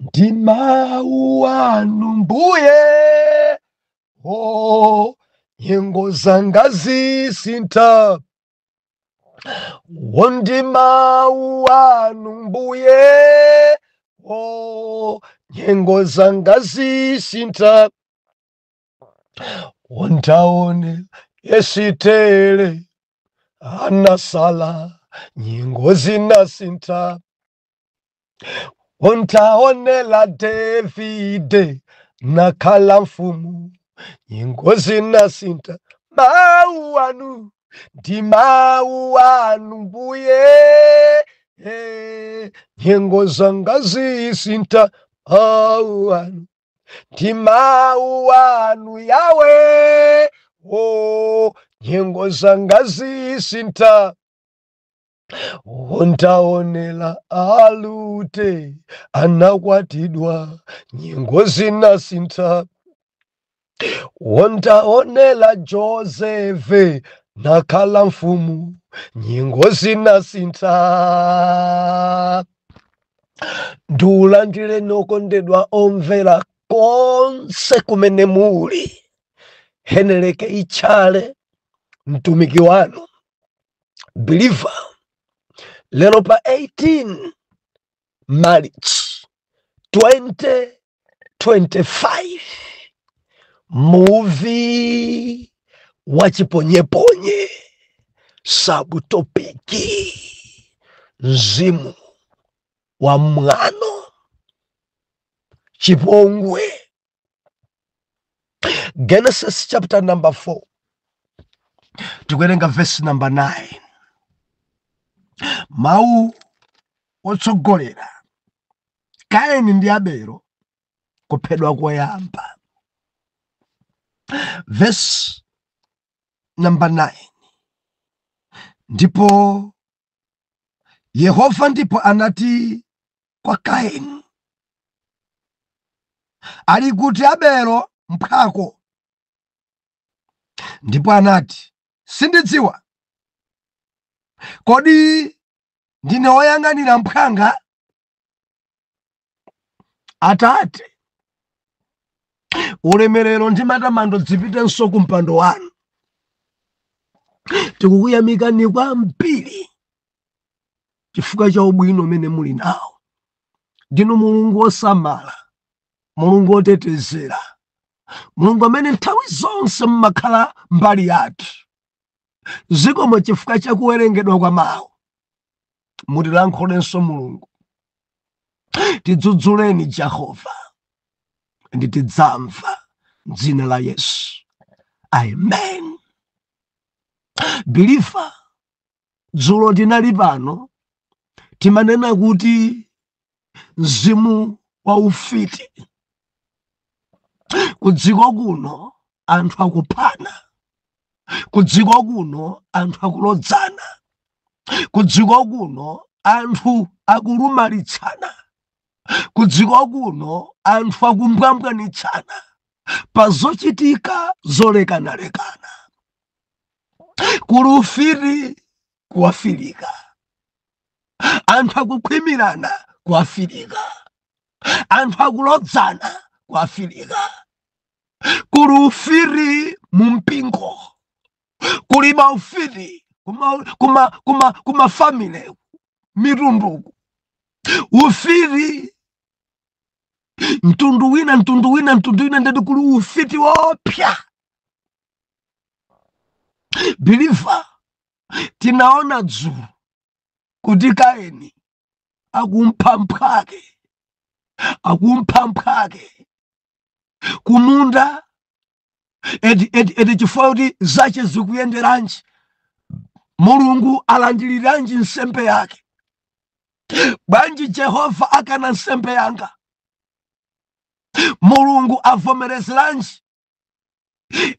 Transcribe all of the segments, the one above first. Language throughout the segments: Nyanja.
Ndi mawu anu mbuye, o nyengo zanga zisintha. O ndi mawu anu mbuye, o nyengo zanga zisintha. Ontaone Esitele anasala, nyengo zinasintha. Ontaonela Davide nakhala mfumu, nyengo zinasintha. Mawu anu ndi mawu anu mbuye, nyengo zanga zisintha. Mawu anu ndi mawu anu yawe, o nyengo zanga zisintha. Ontaonela alute anakwatidwa, nyengo zinasintha. Ontaonela Josefe nakhala mfumu, nyengo zinasintha. Ndiulandire nokondedwa omvera konse kumene muli. Heneleke Ichale mtumiki wanu believer, lero pa 18 March 2025, muvi wa chiponyeponye, subtopic mzimu wa mwano, chipongwe. Genesis chapter number 4, tikuwerenga verse number 9. Mawu otsogolera: Kaini ndi Abelo kuphedwa koyamba. Verse number 9: Ndipo Yehova ndipo anati kwa Kaini, "Ali kuti Abelo mphwako?" Ndipo anati, "Sindidziwa. Kodi ndine woyang'anira mphwanga?" Atate, ulemerero ndi matamando zipitenso ku mpando wanu. Tikukuyamikani kwambiri chifukwa cha ubwino umene muli nawo. Ndinu Mulungu wosamala, Mulungu wotetezera, Mulungu amene nthawi zonse mmakhala mbali yathu. Zikomo chifukwa cha kuwerengedwa kwa mawu. Mutilankhulenso Mulungu, tidzudzuleni Jehova, ndi tidzamva, m'dzina la Yesu, amen. Believer, dzulo tinali pano, timanena kuti mzimu wa ufiti ku dziko kuno. Anthu akuphana ku dziko kuno, anthu akulodzana ku dziko kuno, anthu akulumalitsana ku dziko kuno, anthu akumbwambwanitsana pa zochitika zolekanalekana. Kuli ufiti ku Afirika, anthu akukhwimirana ku Afirika, anthu akulodzana ku Afirika. Kuli ufiti mu mpingo, kuli maufiti kuma family, mitunduku, ufiti mtundu wina, mtundu wina, mtundu wina. Ndeti kuli ufiti wopya. Believer, tinaona dzulo kuti Kaini akumpha mphwake, akumpha mphwake kumunda eti, eti, eti chifukwa kuti zache zikuyenderanji, Mulungu alandiriranji nsembe yake? Bwanji Jehova akana nsembe yanga? Mulungu avomerezeranji?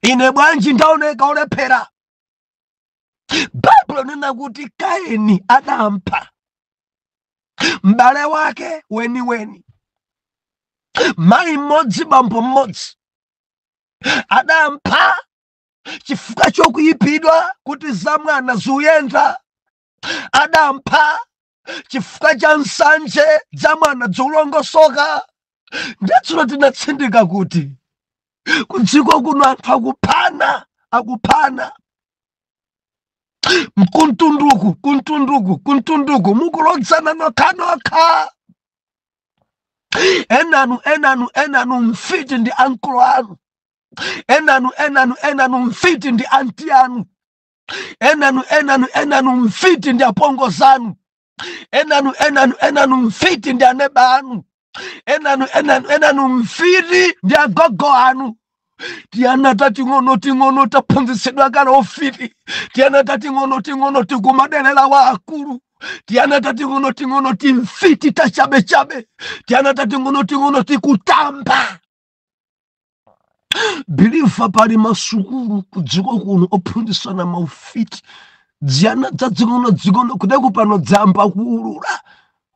Ine bwanji ndaoneka olephera? Baibulo nena kuti Kaini adampha m'bale wake weniweni, mayi mmodzi bambo mmodzi. Adampha chifukwa chokuyipidwa kuti zamwana zuyenda. Adampha chifukwa cha nsanje, zamwana zikulongosoka. Ndetsulo tinatsindika kuti kudziko kuno anthu akuphana, akuphana mkuntunduku, kuntunduku, kuntunduku, mukulodzana nokhanokha. Enanu, enanu, enanu mfiti ndi ankolo anu. Enanu, enanu, enanu mfiti ndi anti anu. Enanu, enanu, enanu mfiti ndi apongozi anu. Enanu, enanu, enanu mfiti ndi aneba anu. Enanu, enanu, enanu mfiti ndi agogo anu. Tiyana tating'ono ting'ono taphunzitsidwa kale ufiti. Tiyana tating'ono ting'ono tikumadelera wa akulu. Tiyana tating'ono ting'ono timfiti tachabechabe. Tiyana tating'ono ting'ono tikutamba. Believer, pali masukulu kudziko kuno ophunzitsana maufiti. Dziyana dzadzing'ono dzing'ono kudeku pano dzamba kuulula.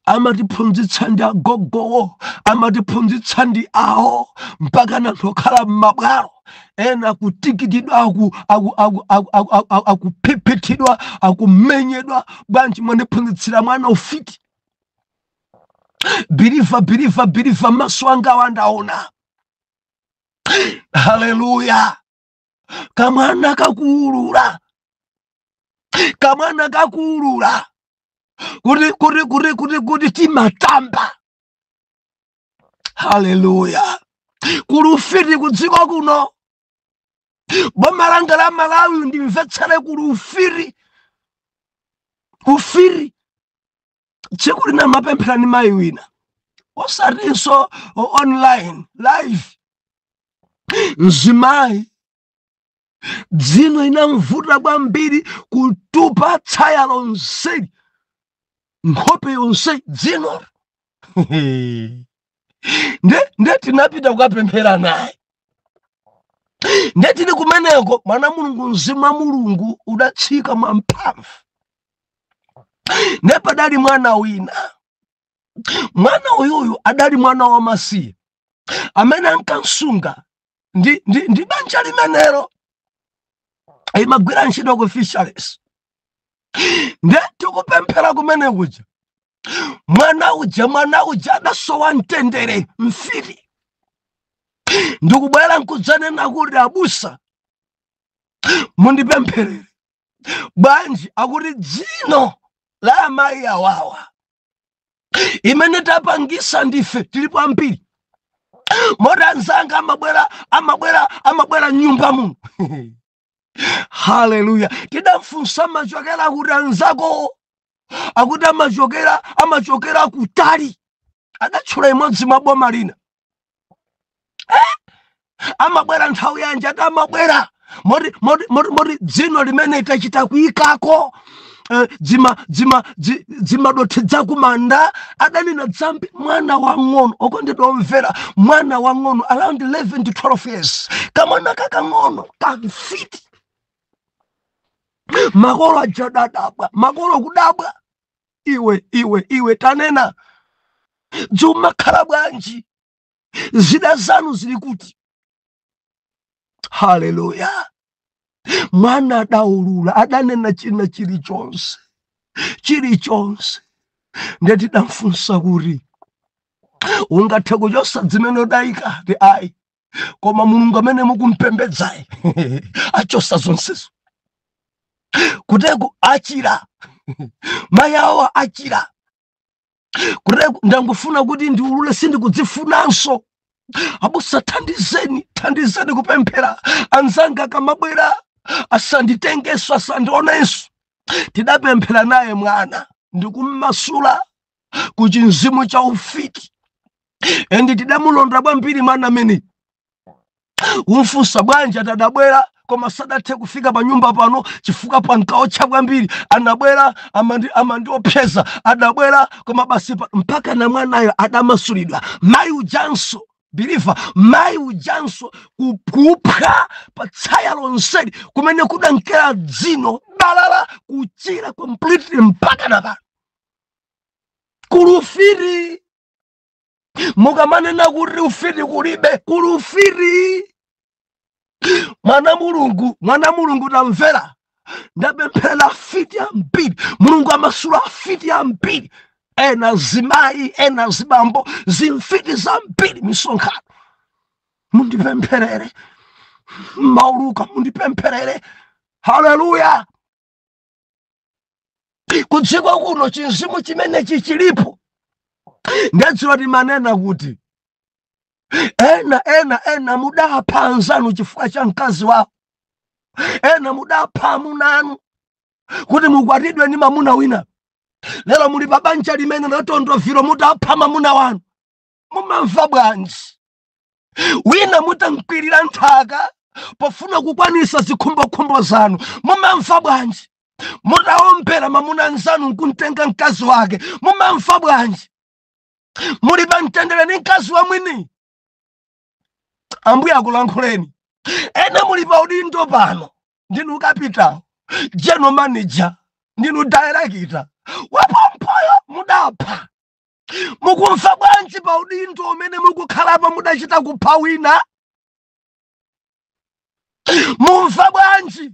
Amatiphunzitsa ndi agogowo, amatiphunzitsa ndi awo, mpaka anthu okhala m'mabwalo ena akutikitidwa, akuphiphithidwa, akumenyedwa. Bwanji mwandiphunzitsira mwana ufiti? Believer, believer, believer, maso anga wandaona. Haleluya! Kamwana kakuulula, kamwana kakuulula kuti timatamba. Haleluya! Kuli ufiti kudziko kuno. Boma langa la Malawi, ndimvetsere, kuli ufiti, ufiti. Tsiku lina mapemphera ni mayi wina, osatinso online, live. Mzimayi dzino inamvuta kwambiri, kutupa tsaya lonseli, nkhope yonse dzino. Nde tinapita kukapemphera naye. Nde tili kumeneko, mwana Mulungu, mzimu wa Mulungu udatsika mwamphamvu. Nde padali mwana wina. Mwana uyuyu adali mwana wamasiye amene ankansunga ndi banja limenelo imagwira ntchito ku fisheries. Nde tikupemphera kumene kuja, mwana uja adasowa mtendere, mfiti. Ndikubwera nkudzanena kuti, "Abusa, mundipempherere." Bwanji? Akuti dzino la amayi awawa imene tapangisa ndife, tilipo ambiri, moti anzanga amabwera, amabwera, amabwera nyumba muno. Haleluya! Tidamfunsa, "Amachokera kuti anzako?" Akuti amachokera kutali. Adatchula imodzi mwa boma lina. Amabwera nthawi yanji? Ati amabwera moti dzino limene tachita kuyikako dzimadothe dzakumanda. Adanena dzambi. Mwana wang'ono, okondedwa omvera, mwana wang'ono around 11 to 12 years, kamwana kakang'ono kamfiti. Makolo aja dadabwa, makolo kudabwa, "Iwe, iwe, iwe, tanena, dziumakhala bwanji? Zida zanu zili kuti?" Haleluya! Mwana adaulula, adanena china chilichonse, chilichonse. Ndetidamfunsa kuti, "Ungathe kuchosa zimene udayika?" Ti, "Ayi, koma Mulungu amene mukumpembedzayi achosa zonsezo." Kuteku achira, mayi awo achira. Kuteku ndangofuna kuti ndiulule, sindikudzifunanso. Abusa, thandizeni, thandizeni kupemphera. Anzanga akamabwera asanditengenso, asandionenso. Tidapemphera naye mwana ndikummasula ku chinzimu cha ufiti. And tidamulonda kwambiri mwana amene umfunsa bwanji, atadabwera koma sadathe kufika pa nyumba pano chifukwa pankaotcha kwambiri. Anabwera amandiopseza, adabwera koma basi mpaka na mwanayo adamasulidwa. Mayi ujanso, believer, mayi ujanso kupha pa tsaya lonseli kumene kudankera dzino balala, kuchira completely mpaka na pano. Kuli ufiti. Mukamanena kuti ufiti kulibe, kuli ufiti. Mwana Mulungu, mwana Mulungu, tamvera, ndapemphera afiti ambiri, Mulungu amasula afiti ambiri. Ena zimayi, ena zibambo, zimfiti zambiri. Misonkhano, mundipempherere, mauluka, mundipempherere. Haleluya! Kudziko kuno chinzimu chimenechi chilipo. Ndadziwa timanena kuti ena ena ena mudapha anzanu chifukwa cha mkazi wawo, ena mudapha amuna anu kuti mukwatidwe ndi mamuna wina. Lero muli pa banja limene latondoviro, mutapha mamuna wanu, mumamva bwanji? Wina mutamkwirira nthaka pofuna kukwanisa zikhumbokhumbo zanu, mumamva bwanji? Mutaombera mamuna nzanu nkumtenga mkazi wake, mumamva bwanji? Muli pa mtendere ndi mkazi wa mwini? Ambuye akulankhuleni. Ena muli pa udindo pano, ndinu capital, general manager, ndinu director wapompoyo, mudapha. Mukumva bwanji pa udindo umene mukukhalapo mudachita kupha wina? Mumva bwanji?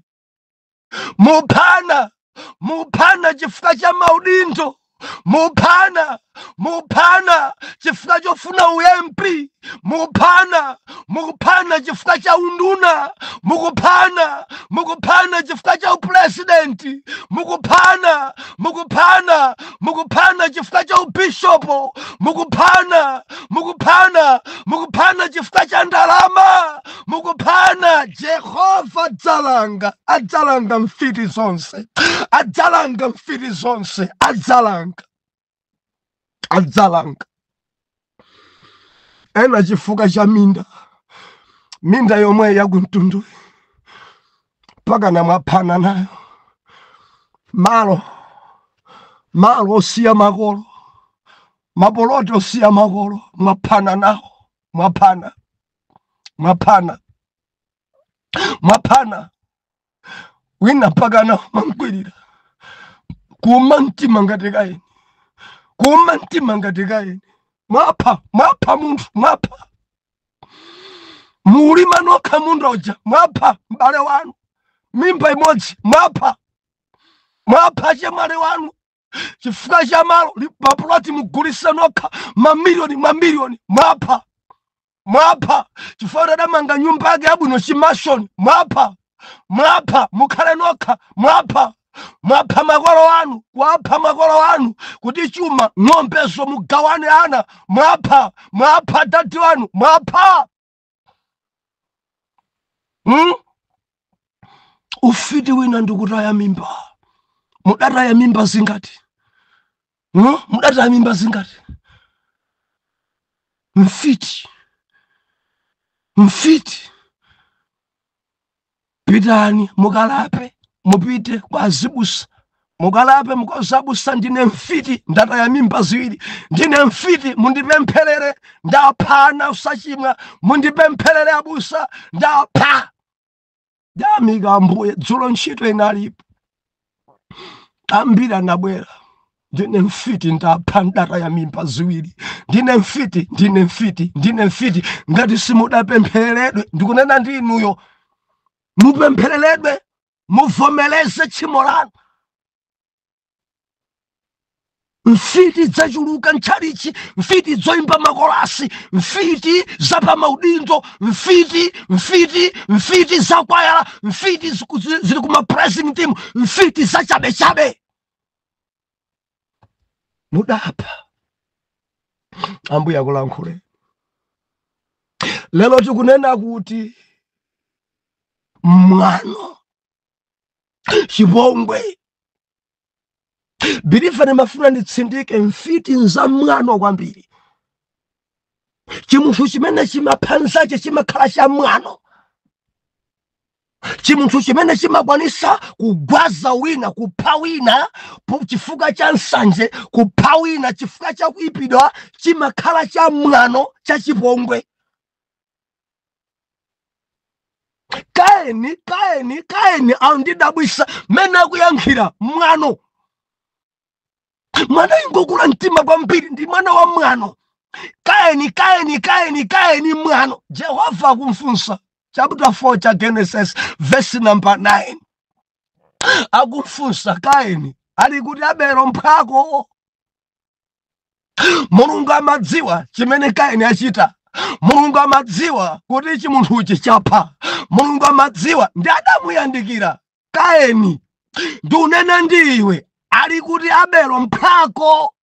Muphana, muphana chifukwa cha maudindo, muphana, muphana chifukwa chofuna uMP, muphana, mukuphana chifukwa cha unduna, mukuphana, mukuphana chifukwa cha upresidenti, mukuphana, mukuphana, mukuphana chifukwa cha ubishopo, mukuphana, mukuphana, mukuphana chifukwa cha ndalama, mukuphana. Jehova adzalanga, adzalanga mfiti zonse, adzalanga mfiti zonse, adzalanga, adzalanga. Ena chifukwa cha minda, minda yomwe yakumtundu, mpaka namwaphana nayo. Malo, malo osiya makolo, mapoloti osiya makolo, mwaphana nawo, mwaphana, mwaphana, mwaphana. Wina mpaka na mamkwirira, kuuma mtima ngati Kaini, kuuma mtima ngati Kaini. Mwapha, mwapha munthu, mwapha. Mulima nokha munda uja, mwapha m'bale wanu, mimba imodzi, mwapha, mwapha chemwali wanu chifukwa cha malo. Mapuloti mugulisa nokha mamiliyoni, mamiliyoni, mwapha, mwapha chifukwa kuti adamanga nyumba yake yabwino, chimansion. Mwapha, mwapha, mukhale nokha. Mwapha, mwapha makolo anu, wapha makolo anu kuti chuma, ng'ombezo mugawane ana. Mwapha, mwapha dadi wanu, mwapha. Ufiti wina ndikutaya mimba. Mudataya mimba zingati? Mudataya mimba zingati? Mfiti, mfiti. Pitani mukalape, mupite kwa azibusa, mukalape, mukazabusa, ndine mfiti, ndataya mimba ziwiri, ndine mfiti, mundipempherere, ndaphana usachimwa, mundipempherere abusa, ndapha. Ndamika Ambuye, dzulo ntchito inalipo, ambiri anabwera. Ndine mfiti, ndapha, ndataya mimba ziwiri, ndine mfiti, ndine mfiti, ndine mfiti. Ngati simudapemphereredwe, ndikunena ndi inuyo, mupemphereredwe, muvomereze tchimo lanu. Mfiti zachuluka ntchalichi, mfiti zoimba makolasi, mfiti zapamaudindo, mfiti, mfiti, mfiti zakwayala, mfiti zili kuma praising team, mfiti zachabechabe. Mudapha. Ambuye akulankhule. Lero tikunena kuti mwano, chipongwe. Believer, ndimafuna nditsindike, mfiti nzamwano kwambiri. Chimunthu chimene chimapha nzache chimakhala cha mwano. Chimunthu chimene chimakwanisa kugwaza wina, kupha wina chifukwa cha nsanje, kupha wina chifukwa cha kuipidwa, chimakhala cha mwano, cha chipongwe. Kaini, Kaini, Kaini andidabwisa mene akuyankhira mwano. Mwana ingokula mtima kwambiri, ndi mwana wa mwano. Kaini, Kaini, Kaini, Kaini, mwano. Jehova akumfunsa, chapter 4 cha Genesis, verse number 9, akumfunsa Kaini, ali kuti Abelo mphwako? Mulungu amadziwa chimene Kaini achita. Mulungu amadziwa kuti chimunthuchi chapha. Mulungu amadziwa ndi adamuyandikira Kaini, ndiunena ndi iwe, ali kuti Abelo mphako?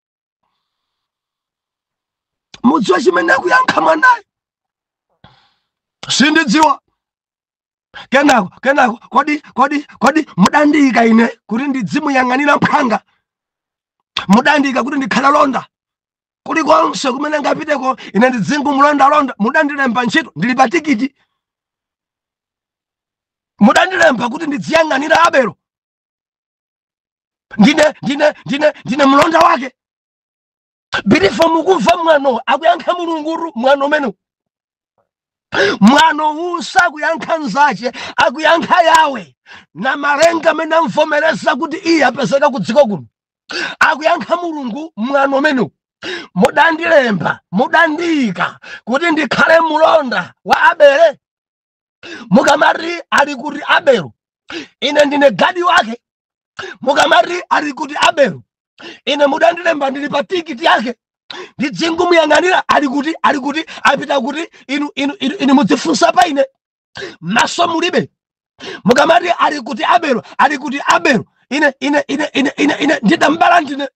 Mudziwa chimene akuyankha mwanayo? Sindidziwa. Kenako kodi mudandiyika ine kuti ndidzimuyang'anira mphanga? Mudandiyika kuti ndikhale londa kulikonse kumene ngapiteko, ine ndidzingumulondalonda? Mudandilemba ntchito, ndili pa tikiti? Mudandilemba kuti ndidziyang'anira Abelo? Ndine mlonda wake? Believer, mukumva mwano akuyankha Mulunguru? Mwano umene mwano usa akuyankha nzache, akuyankha Yawe na malenga amene amvomereza kuti iye apezeka ku dziko kuno. Akuyankha Mulungu mwano umene, mudandilemba, mudandiyika kuti ndikhale mulonda wa Abele? Mukamati ali kuti Abelo, ine ndine gadi wake? Mukamati ali kuti Abelo, ine mudandilemba, ndili pa tikiti yake, ndidzingumuyang'anira? Ali kuti, ali kuti, apita kuti? Inu mudzifunsa pa ine, maso mulibe? Mukamati ali kuti Abelo, ali kuti Abelo, ine ndidambala ndine?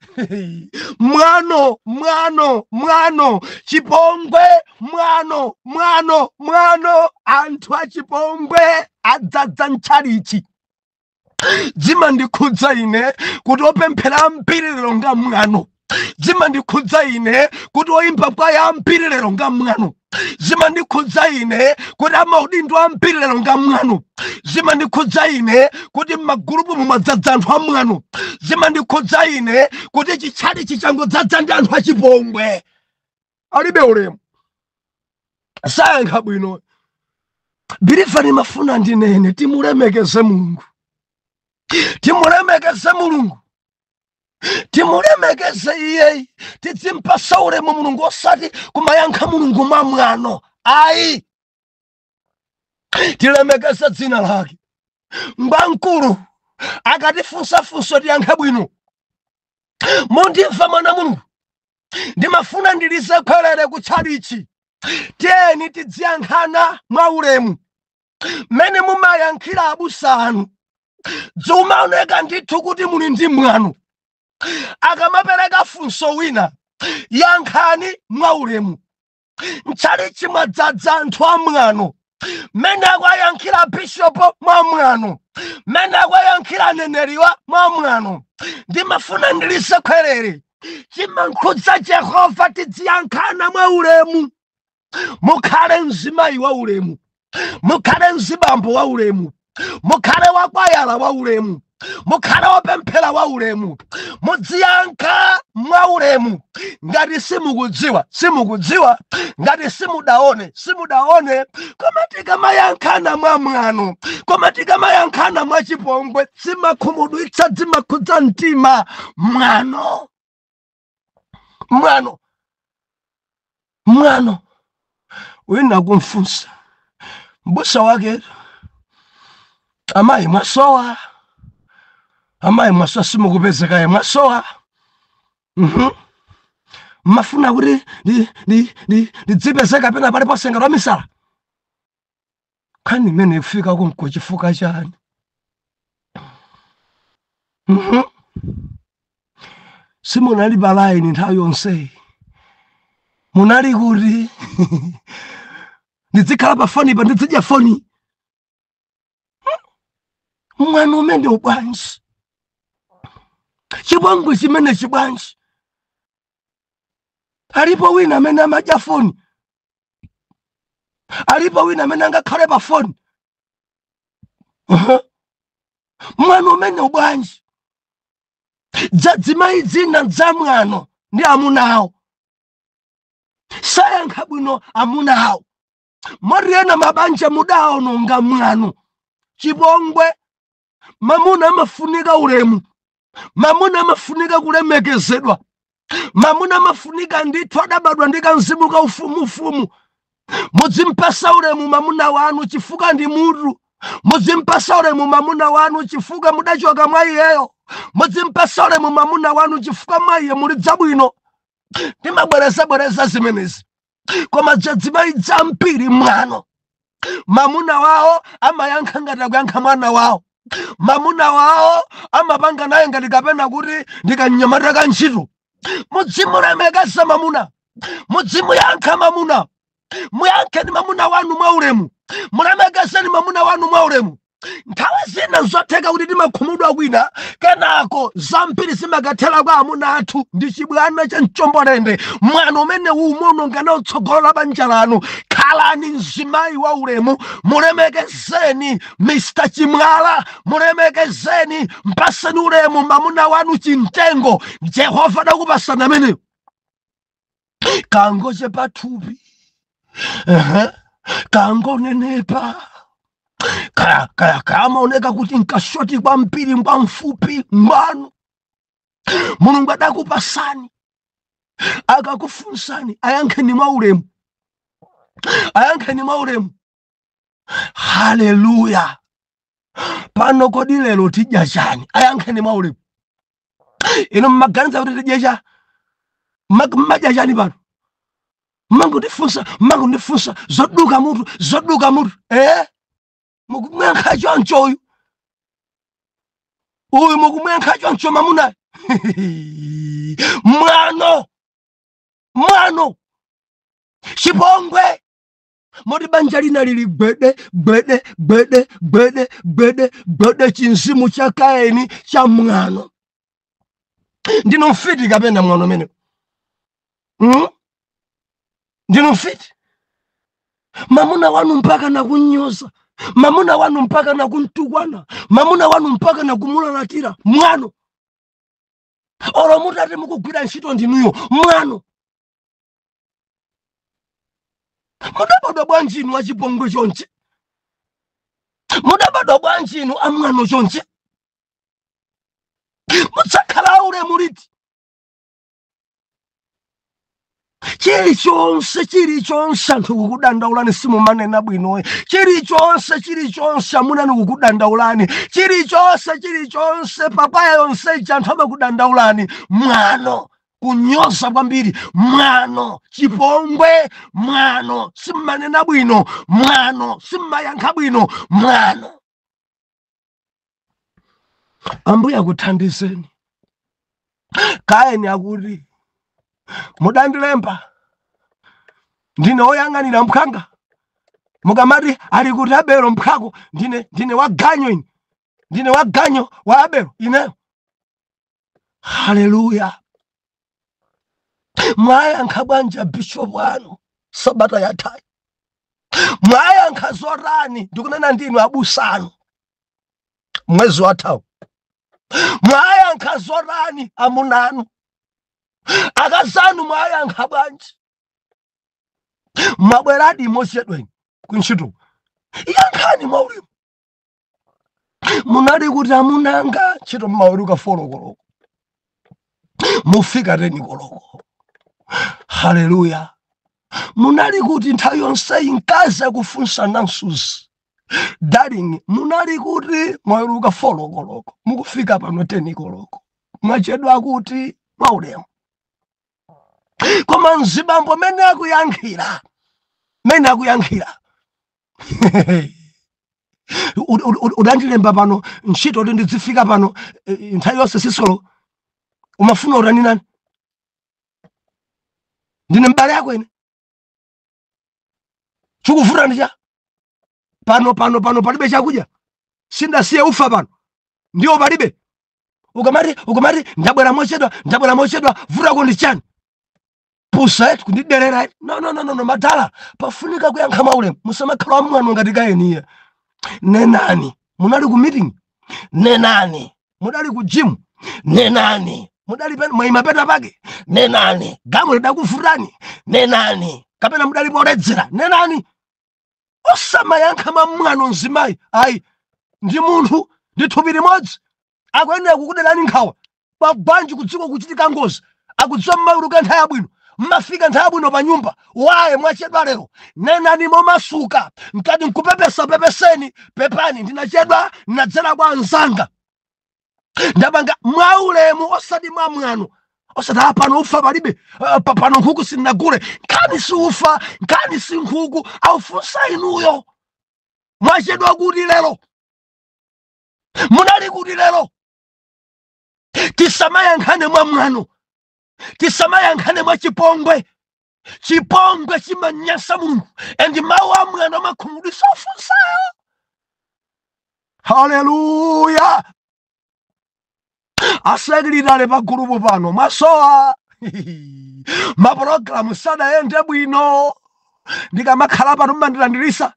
Mwano, mwano, mwano, chipongwe, mwano, mwano, mwano. Anthu achipongwe adzadza ntchalichi. Zimandikhudza ine kuti opemphera ambiri lero nga mwano. Zimandikhudza ine kuti oyimba kwaya ambiri lero nga mwano. Zimandikhudza ine kuti amaudindo ambiri lero nga mwano. Zimandikhudza ine kuti m'magulupu mumadzadza anthu amwano. Zimandikhudza ine kuti chitchalichi chichangodzadza ndi anthu achipongwe, alibe ulemu, sayankha bwino. Believer, ndimafuna ndinene, timulemekeze Mulungu, timulemekeze Mulungu, timulemekeze iyeyi, tidzimpasa ulemu Mulungu, osati kumayankha Mulungu mwamwano ayi. Tilemekeze dzina lake, ngwamkulu. Akatifunsafunso tiyankhe bwino. Mundimva, mwana Mulungu? Ndimafuna ndilize khwerere kutchalichi. Tiyeni tidziyankhana mwa ulemu. Mmene mumayankhira abusa anu, zimaoneka ndithu kuti muli ndi mwano. Akamapereka funso wina, yankhani mwa ulemu. Mtchalichi mwadzadza anthu amwano. Mmene akuyankhira bishopo mwa mwano, mmene akuyankhira aneneriwa mwa mwano, ndimafuna ndilize khwerere. Chimankhudza Jehova tidziyankhana mwa ulemu. Mukhale mzimayi wa ulemu, mukhale mzibambo wa ulemu, mukhale wakwayala wa ulemu, mukhale wopemphera wa ulemu, mudziyankha mwa ulemu. Ngati simukudziwa, simukudziwa. Ngati simudaone, simudaone. Koma tikamayankhana mwa mwano, koma tikamayankhana mwa chipongwe, zimakhumudwitsa, zimakhudza mtima. Mwano, mwano, mwano. Wina kumfunsa mbusa wake, amayi mwasowa, amayi mwasowa, simukupezekaye, mwasowa. Mafuna kuti ndidzipezeka pena paliponse ngati wamisala? Nkhani imene ikufika konko chifukwa chani? Simunali pa line nthawi yonseyi, munali kuti? Ndizikhala pa foni pa, ndizidya foni? Mwana umene ubwanji, chipongwe chimene chibwanji? Alipo wina amene amadya foni? Alipo wina amene angakhale pa foni? Mwana umene ubwanji? Dzadzimayi dzina dzamwano ndi amuna awo, sayankha bwino amuna awo. Mwariyena mabanja mudaononga mwano, chipongwe. Mamuna amafunika ulemu, mamuna amafunika kulemekezedwa, mamuna amafunika ndithu adabadwa ndi kamzimu ka ufumufumu. Mudzimpasa ulemu mamuna wanu chifukwa ndi mutu. Mudzimpasa ulemu mamuna wanu chifukwa mudachoka mwa iyeyo. Mudzimpasa ulemu mamuna wanu chifukwa mwa iye muli dzabwino. Timabwerezabwereza zimenezi, koma azimayi ambiri mwano. Mamuna wawo amayankha ngati akuyankha mwana wawo. Mamuna wawo amapanga naye ngati kapena kuti ndikanyamata ka ntchito. Mudzimulemekeza mamuna, mudzimuyankha mamuna, muyankheni mamuna wanu mwaulemu, mulemekezeni mamuna wanu mwaulemu. Nthawi zina zotheka kuti timakhumudwa kwina, kenako zambiri zimakathera kwa amuna athu ndi chibwana cha mchombolende. Mwano umene umononga nawo tsogolo la banja lanu. Khalani mzimayi wa ulemu, mulemekezeni Mr. Chimwala, mulemekezeni, mpaseni ulemu mamuna wanu chimtengo Jehova adakupasani ameneyo. Kangochepa thupi, kangonenepa, kaya kaya kamaoneka kuti nkashoti kwambiri, ngwamfupi, ngwanu. Mulungu adakupasani. Akakufunsani, ayankheni mwaulemu, ayankheni mwaulemu. Haleluya! Pano kodi lero tidya chani? Ayankheni mwaulemu. Inu mmaganiza kuti tidye cha mmadya chani pano? Mmangondifunsa, mmangondifunsa zoduka mutu, zoduka mutu. Mukumuyankha choncho uyu, uyu mukumuyankha choncho mamuna. Mwano, mwano, chipongwe. Moti banja lina lili gwede gwede gwede gwede gwede gwede, chinzimu cha Kaini cha mwano. Ndinu mfiti kapena mwano mene? Ndinu mfiti? Mamuna wanu mpaka nakunyoza, mamuna wanu mpaka nakuntukwana, mamuna wanu mpaka nakumulalatira. Mwano. Olo mutati mukugwira ntchito ndinuyo, mwano. Mudabadwa bwanji inu achipongwe chonchi? Mudabadwa bwanji inu amwano chonchi? Mudzakhala aulemu liti? Chilichonse, chilichonse anthu kukudandaulani, simumanena bwinoyi. Chilichonse, chilichonse amunani kukudandaulani. Chilichonse, chilichonse papaya yonseji anthu amakudandaulani. Mwano, kunyoza kwambiri, mwano, chipongwe, mwano, simmanena bwino, mwano, simmayankha bwino, mwano. Ambuye akuthandizeni. Kaini akuti mudandilemba ndine woyang'anira mphwanga, mukamati ali kuti Abelo mphwako, ndine waganyo ine, ndine waganyo wa Abelo ineyo. Haleluya! Mwayankha bwanji bishopu anu sabata yathayi? Mwayankha zotani? Ndikunena ndinu abusa anu mwezi wathawu, mwayankha zotani amuna anu? Akazanu mwayankha bwanji? Mwabweradi mochedweni kuntchito, yankhani mwaulemu. Munali kuti amunanga? Ntchito mmaweruka 4 koloko, mufika 10 koloko. Haleluya! Munali kuti nthawi yonseyi? Mkazi akufunsa nansuzi, darling, munali kuti? Mwaweruka 4 koloko, mukufika pano 10 koloko, mwachedwa kuti? Mwaulemu. Koma mzibambo mene akuyankhira, mene akuyankhira, udandilemba pano ntchito kuti ndizifika pano nthawi yonse sisolo, umafuna utani nani? Ndine mbale yako ine? Chikuvuta ndi cha pano pano pano palibe chakudya, sindasiye ufa pano, ndiwo palibe. Ukamati ndabwera mochedwa, ndabwera mochedwa, vutako ndi chani? Pusa eti, kundiderera eti. No, no, no, no, no, madala, pafunika kuyankha mwaulemu. Musamakhala wamwano ngati Kainiya. Nenani munali ku meeting, nenani mudali ku gym, nenani mudali mwayima pena pake, nenani gamu lidakuvutani, nenani kapena mudali poledzera, nenani. Osamayankha mamwano mzimayi ayi, ndi munthu, ndi thupi limodzi, akuyenera kukuderani nkhawa. Pabwanji kudziko kuchitika ngozi, akudziwa mmaweruka nthawi yabwino, mmafika nthawi yabwino pa nyumba, waye mwachedwa lero? Nenani momasuka, mkati nkupepesa, pepeseni, pepani, ndinachedwa, ndinadzera kwa anzanga, ndapanga mwaulemu, osati mwa mwano. Osati "Ah, pano ufa palibe, pano nkhuku sindinagule." Nkhani si ufa, nkhani si nkhuku. Aufunsa inuyo, mwachedwa kuti lero? Munali kuti lero? Tisamayankhane mwa mwano, tisamayankhane mwa chipongwe. Chipongwe chimanyasa Mulungu, and mawu a mwano amakhumudwitsa ofunsayo. Haleluya! Asekilitale pa gulupu pano mwasowa, mapulogalamu sadayende bwino. Ndikamakhala pano mmandilandirisa,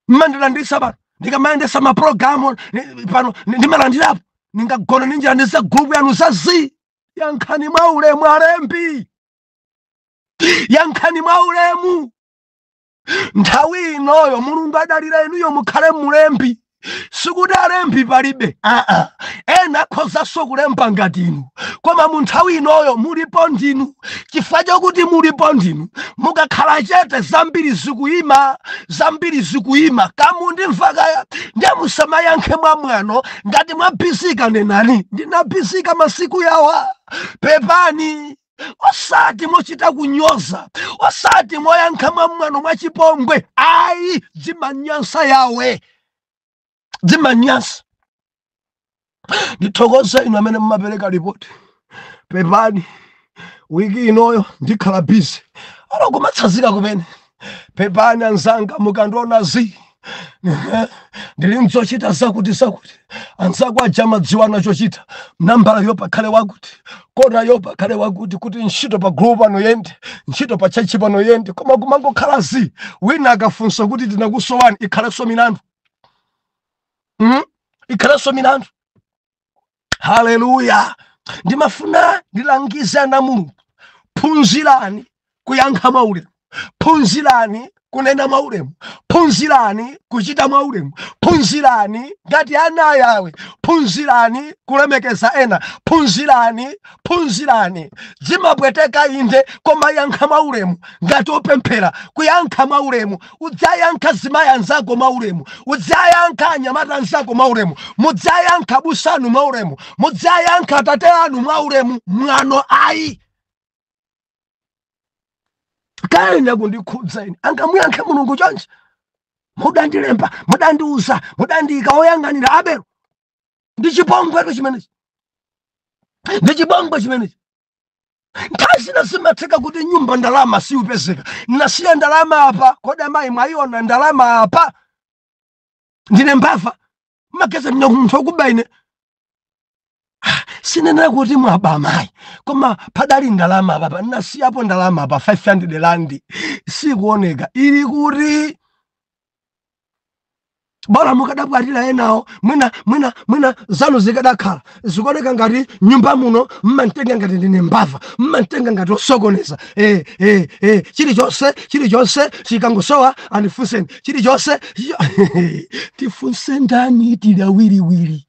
mmandilandirisa pano. Ndikamayendesa mapulogalamu pano ndimalandirapo. Ndingagona ninjira ndiza gulupu yanu zazi. Yankhani mwa ulemu, alembi, yankhani mwa ulemu. Nthawi inoyo Mulungu adalira inuyo mukhale mulembi. Sikuti alembi palibe, aa, ena akhozanso kulemba ngati inu, koma mu nthawi inoyo mulipo ndinu. Chifukwa chokuti mulipo ndinu, mukakhala chete zambiri zikuyima, zambiri zikuyima. Kamundimva kaya? Ndiye musamayankhe mwa mwano. Ngati mwabisika, nenani, "Ndinabisika masiku yawa, pepani." Osati mochita kunyoza, osati moyankha mwa mwano, mwachipongwe, ayi. Zimanyansa yawe, zimanyansa. Ndithokoze inu amene mumapereka ripoti. "Pepani, wiki inoyo ndikhala busy," alo kumatsanzika kumene. "Pepani anzanga, mukandiona zi ndili mzochita zakuti zakuti." Anzako aja madziwana chochita, nambala yo pakhale wakuti, kona yo pakhale wakuti, kuti ntchito pa group pano yende, ntchito pa church pano yende. Koma kumangokhala zi, wina akafunsa kuti tinakusowani, ikhalenso milandu, Ikhalenso milandu. Haleluya! Ndimafuna ndilangize ana Mulungu: phunzirani kuyankha mwaulemu, phunzirani kunena mwaulemu, phunzirani kuchita mwaulemu, phunzirani ngati ana ayawe, phunzirani kulemekeza ena, phunzirani, phunzirani. Zimapweteka inde, koma yankha mwaulemu ngati opemphera. Kuyankha mwaulemu, udzayankha zimayi anzako mwaulemu, udzayankha anyamata anzako mwaulemu, mudzayankha busanu mwaulemu, mudzayankha atate anu mwaulemu. Mwano ayi. Kaenda kundikhudza ine, angamuyankhe Mulungu chonchi? "Mudandilemba, mudandiuza, mudandiyika woyang'anira abelo." Ndi chipongwetu chimenechi, ndi chipongwe chimenechi. Nthawi zina zimatheka kuti nyumba ndalama siupezeka. "Nasiya ndalama apa, kodi amayi mwayiona ndalama apa?" Ndine mbava? Mageza ndine munthu wokuba ine? Sinenera kuti mwaba amayi, koma padali ndalama apa, nasiyapo ndalama apa, 500 rand, sikuoneka, ili kuti? Bora mukadabwatira enawo, mwina mwina mwina zanu zikadakhala. Zikuoneka ngati nyumba muno mmantenga ngati ndine mbava, mmantenga ngati osokoneza. Chilichonse, chilichonse chikangosowa andifunseni, chilichonse tifunse ndani? Tili awiriwiri,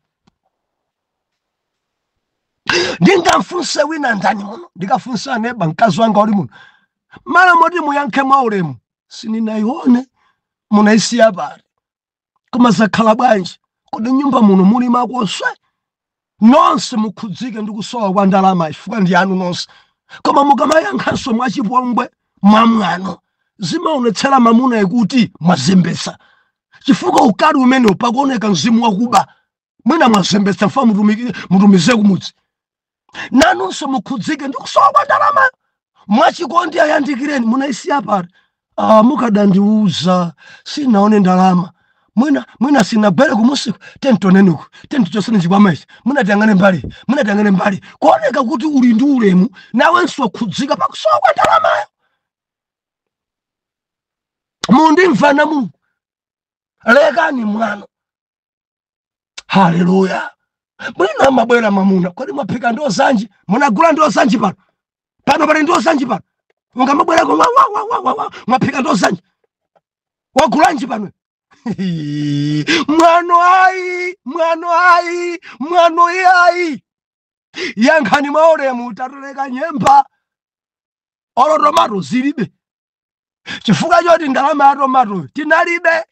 ndingamfunse wina ndani muno? Ndikafunsa aneba, mkazi wanga uli muno. Mala moti muyankhe mwaulemu, "Sindinayione, munayisiya pali? Koma zakhala bwanji? Kodi nyumba muno muli makoswe?" Nonse mukhudzike ndi kusowa kwa ndalama chifukwa ndi anu nonse. Koma mukamayankhanso mwachipongwe, mwamwano, zimaonetsera mamuna kuti mwazembetsa, chifukwa ukali umenewo pakuoneka mzimu wakuba. Mwina mwazembetsa, mfa mutumize kumudzi. Nanunso mukhudzike ndi kusowa kwa ndalama. Mwachikondi ayandikireni, "Munayisiya pati? Ah, mukadandiuza, sinaone ndalama. Mwina mwina sinagwere kumusiku. Tentonenuku tentichosene chikwama ichi, mwina tiyang'ane mbali, mwina tiyang'ane mbali." Kuoneka kuti uli ndi ulemu, nawenso wakhudzika pakusowa kwa ndalamayo. Mundimvana Mulungu? Lekani mwano. Haleluya! Mwina amabwera mamuna, "Kodi mwaphika ndiwo zanji? Munagula ndiwo zanji pano? Pano pali ndiwo zanji pano?" Ungamabwerako, "Wa wa wa wa wa wa, mwaphika ndiwo zanji? Wagulanji pano?" Mwano ayi, mwano ayi, mwano ayi. Yankhani mwaulemu, "Tatoleka nyemba, olo tomato zilibe, chifukwa choti ndalama ya tomato tinalibe,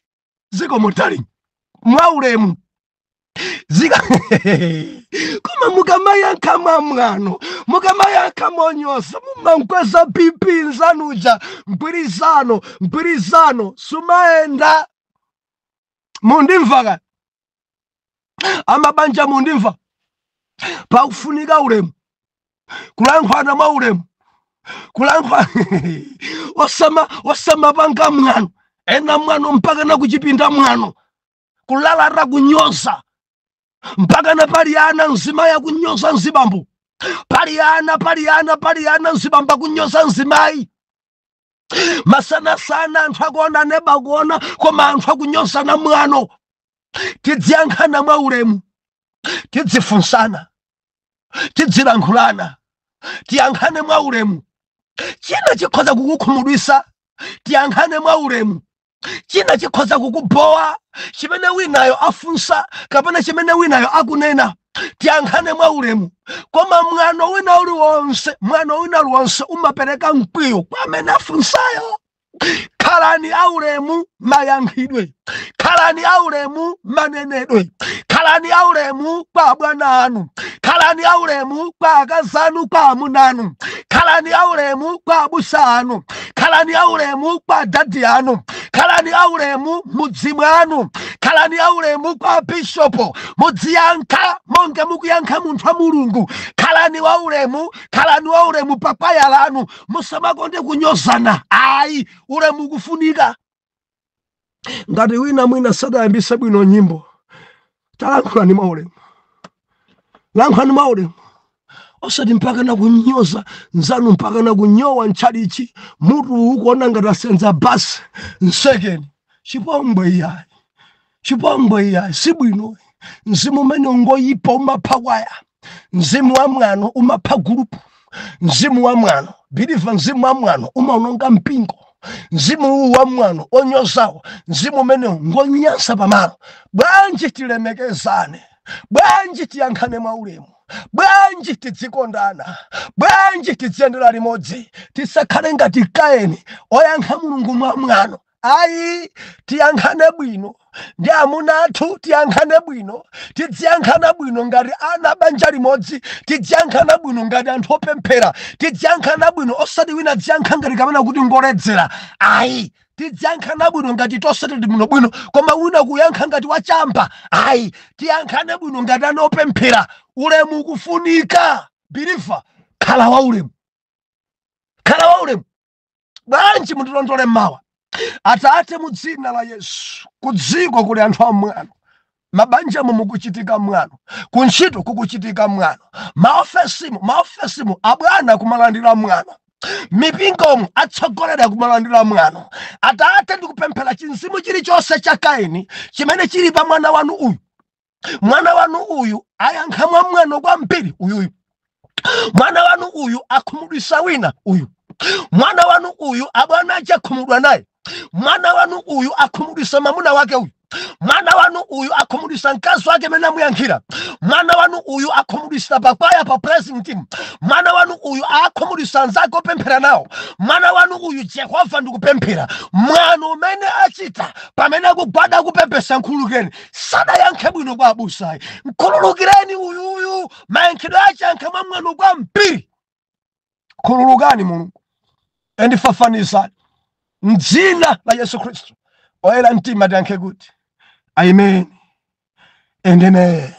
ziko mutali." Mwaulemu. Zika koma mukamayankha mwamwano, mukamayankha monyoza, mumankweza BP nzanuja. Mgwirizano sumayenda. Mundimva ka amabanja? Mundimva? Pakufunika ulemu, kulankhwana mwa ulemu, kulankhwa osama osamapanga mwano. Ena mwano mpaka na kuchipinda, mwano kulalata, kunyoza mpaka na pali ana, mzimayi akunyoza mzibambo, pali ana, pali ana, pali ana, mzibambo akunyoza mzimayi masanasana, anthu akuona, neba akuona, koma anthu akunyozana mwano. Tidziyankhana mwa ulemu, tidzifunsana, tidzilankhulana, tiyankhane mwa ulemu. China chikhoza kukukhumudwisa, tiyankhane mwa ulemu. China chikhoza kukubowa, chimene winayo afunsa kapena chimene winayo akunena, tiyankhane mwa ulemu. Koma mwano wina uliwonse, mwano wina uliwonse umapereka mkwiyo kwa amene afunsayo. Khalani aulemu mayankhidwe, khalani aulemu manenedwe, khalani aulemu kwa abwana anu, khalani aulemu kwa akazi anu, kwa amuna anu, khalani aulemu kwa abusa anu, khalani aulemu kwa adadi anu, khalani aulemu mudzi mwanu, khalani aulemu kwa bishopo. Mudziyankha monga mukuyankha munthu wa Mulungu. Khalani waulemu, khalani waulemu pakwaya lanu. Musamakonde kunyozana, ayi. Ulemu kufunika. Ngati wina mwina sadayambise bwino nyimbo, talankhulani mwaulemu, lankhulani mwaulemu, osati mpaka na kunyoza nzanu, mpaka na kunyowa ntchalichi, mutu ukuona ngati asenza basi nsekeni. Chipongwe iyayi, chipongwe iyayi, sibwino. Mzimu umene ungoyipa umapha kwaya. Mzimu wa mwano umapha gulupu. Mzimu wa mwano, believer, mzimu wa mwano umaononga mpingo. Mzimu uwu wa mwano onyozawo, mzimu umenewu ngonyansa pamalo. Bwanji tilemekezane? Bwanji tiyankhane mwaulemu? Bwanji tidzikondana? Bwanji tidziyendera limodzi? Tisakhale ngati Kaini oyankha Mulungu mwa mwano, ayi. Tiyankhane bwino ndi amuna athu, tiyankhane bwino, tidziyankhana bwino ngati ana banja limodzi, tidziyankhana bwino ngati anthu opemphera, tidziyankhana bwino, osati wina dziyankha ngati kapena kuti ngoledzera, ayi. Tidziyankhana bwino ngati tonse tili bwinobwino, koma wina kuyankha ngati wachamba, ayi. Tiyankhane bwino ngati ana opemphera. Ulemu kufunika. Believer, khala waulemu, khala waulemu. Bwanji mundilondole mawa? Atate, mu dzina la Yesu, ku dziko kuli anthu amwano, mabanjamo mukuchitika mwano, kuntchito kukuchitika mwano, maofesimu abwana kumalandira mwano, mipingomu atsogolera kumalandira mwano. Atate, ndikupemphera chinzimu chilichonse cha Kaini chimene chili pa mwana wanu uyu. Mwana wanu uyu ayankha mwa mwano kwambiri uyuyu. Mwana wanu uyu akhumudwisa wina uyu. Mwana wanu uyu abwana ache akhumudwa naye. Mwana wanu uyu akhumudwisa mamuna wake uyu. Mwana wanu uyu akhumudwisa mkazi wake mene amuyankhira. Mwana wanu uyu akhumudwisa pakwaya, pa praising team. Mwana wanu uyu akhumudwisa anzake opemphera nawo. Mwana wanu uyu, Jehova, ndikupemphera, mwano umene achita pamene akugwada akupembesa, nkhululukeni. Sadayankhe bwino kwa abusayi, nkhululukireni uyuyu. Mayankhidwe ache ankha mwa mwano kwambiri. Khululukani Mulungu, endifafanizani mdzina la Yesu Khristu. Oyera mtima tiyankhe kuti amen and amen.